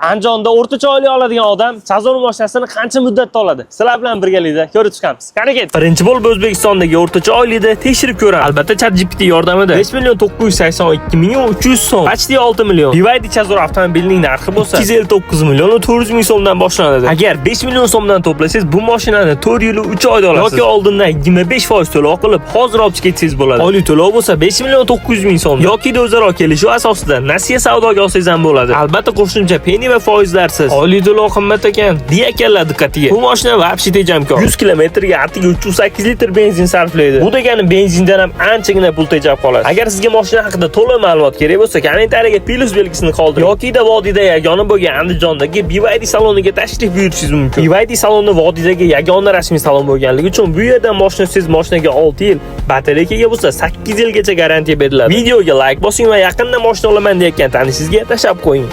Andijonda o'rtacha oylik oladigan odam Chazor mashinasini qancha muddatda oladi? Sizlar bilan birgalikda ko'rib chiqamiz. Qani ket. Birinchi bo'lib O'zbekistondagi o'rtacha oylikni tekshirib ko'ramiz. Albatta, ChatGPT yordamida 5 million 982 ming 300 so'm. Почти 6 million. BYD Chazor avtomobilining narxi bo'lsa 259 million 400 ming so'mdan boshlanadi. Agar 5 million so'mdan to'plasangiz, bu mashinani 4 yil 3 oyda olasiz. Yoki oldindan 25% to'lov qilib, hozir olib chiqib ketsangiz bo'ladi. Oylik to'lov bo'lsa 5 million 900 ming so'm. Yoki o'zaro kelishuv asosida nasiya savdoga olsangiz ham bo'ladi. Albatta, qo'shimcha peni va foizlarsiz. Oylik to'lov qimmat ekan, deyakanlar diqqatiga. Bu mashina вообще tejamkor. 100 kilometrga atigi 308 litr benzin sarflaydi. Bu degani benzindan ham anchagina pul tejab qolasiz. Agar sizga mashina haqida to'liq ma'lumot kerak bo'lsa, kommentariyaga plyus belgisini qoldiring. Yoki vodiyda yagona bo'lgan Andijondagi BYD saloniga tashrif buyurishingiz mumkin. BYD saloni vodiydagi yagona rasmiy salon bo'lganligi uchun bu yerdan mashina olsangiz, mashinaga 6 yil, batareykaga bo'lsa 8 yilgacha garantiya beriladi. Videoga like bosing va yaqinda mashina olaman deyotgan tanishingizga tashlab qo'ying.